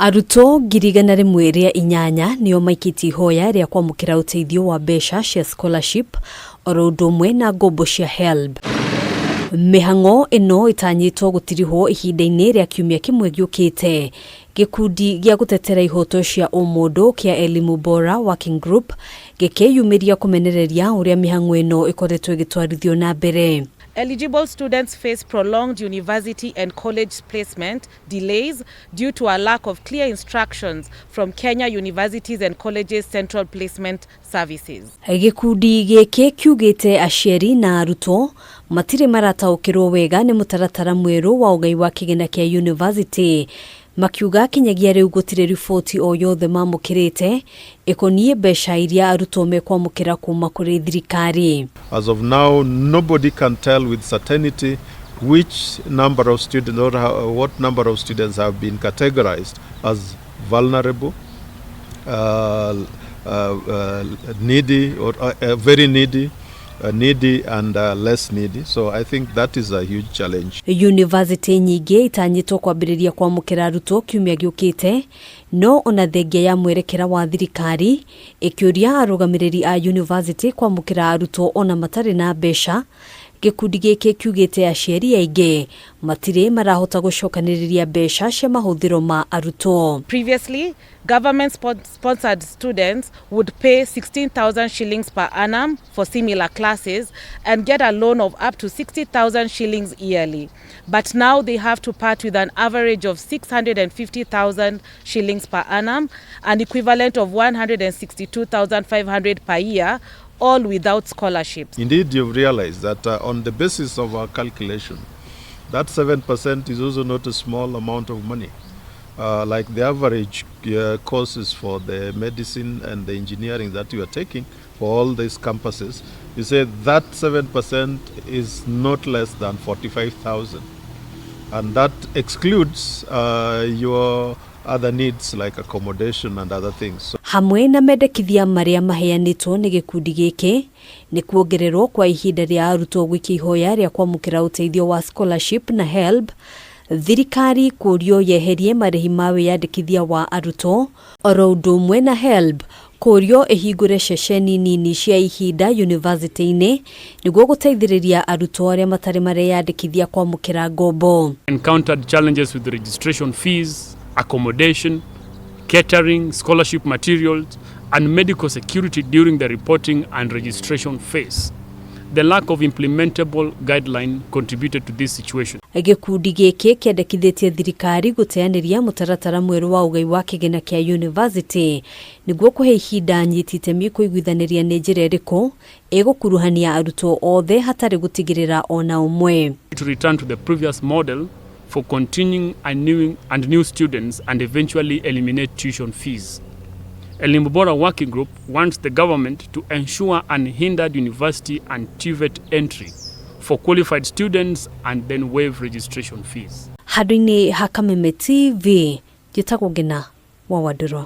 Arutwo 108,000 nĩo maikĩtie ihoya rĩa kwamũkĩra ũteithio wa mbeca cia scholarship oro ũndũ ũmwe na ngombo cia HELB. Mĩhang'o ĩno ĩtanyĩtwo gũtirihwo ihinda-inĩ rĩa kiumia kĩmwe gĩũkĩte. Gĩkundi gĩa gũtetera ihoto cia ũmũndũ kĩa Elimu Bora Working Group gĩkĩyumĩria kũmenereria ũrĩa mĩhang'o ĩno ĩkoretwo ĩgĩtwarithio na mbere. Eligible students face prolonged university and college placement delays due to a lack of clear instructions from Kenya Universities and Colleges Central Placement Services. Gĩkundi gĩkĩ kiugĩte aciari na arutwo matirĩ marataũkĩrwo wega nĩ mũtaratara mwerũ wa ũgai wa kĩgĩna kĩa university, makiuga kinyagia rĩu gũtirĩ riboti o yothe mamũkĩrĩte ĩkoniĩ mbeca iria arutwo mekwamũkĩra kuma kũrĩ thirikari. As of now, nobody can tell with certainty which number of students or what number of students have been categorized as vulnerable, needy or very needy, needy and less needy. So I think that is a huge challenge. University nyingĩ itanyĩtwo kwambĩrĩria kwamũkĩra arutwo kiumia gĩũkĩte, no ona thengia ya mwerekera wa thirikari ĩkĩũria arũgamĩrĩri a university kwamũkĩra arutwo ona matarĩ na mbeca, gĩkundi gĩkĩ kiugĩte aciari aingĩ matirĩ marahota gũcokanĩrĩria mbeca cia mahũthĩro ma arutwo. Previously, government sponsored students would pay 16,000 shillings per annum for similar classes and get a loan of up to 60,000 shillings yearly. But now they have to part with an average of 650,000 shillings per annum, an equivalent of 162,500 per year, all without scholarships. Indeed, you've realized that on the basis of our calculation, that 7% is also not a small amount of money. Like the average courses for the medicine and the engineering that you are taking for all these campuses, you say that 7% is not less than 45,000. And that excludes your other needs like accommodation and other things. So Hamwe na mendekithia marĩa maheanĩtwo nĩ gĩkundi gĩkĩ nĩ kuongererwo kwa ihinda rĩa arutwo gwĩkia ihoya rĩa kwamũkĩra ũteithio wa scholarship na HELB, thirikari kũrio yeherie marĩhi ma wĩyandĩkithia wa arutwo, oro ũndũ ũmwe na HELB kũrio ĩhingũre ceceni nini cia ihinda yunivasĩtĩ-inĩ nĩguo gũteithĩrĩria arutwo arĩa matarĩ mareyandĩkithia kwamũkĩra ngombo. Encountered challenges with registration fees, accommodation, catering, scholarship materials, and medical security during the reporting and registration phase. The lack of implementable guideline contributed to this situation. Gĩkundi gĩkĩ kĩendekithĩtie thirikari gũteanĩria mũtaratara mwerũ wa ũgai wa kĩgĩna kĩa university nĩguo kũhe ihinda anyiti itemi kũiguithanĩria nĩ njĩra ĩrĩkũ ĩgũkuruhania arutwo othe hatarĩ gũtigĩrĩra ona ũmwe. To return to the previous model for continuing and new students and eventually eliminate tuition fees. Elimu Bora Working Group wants the government to ensure unhindered university and TVET entry for qualified students and then waive registration fees. Handũ-inĩ ha Kameme TV, njĩtagwo Ngina wa Wandũrũ.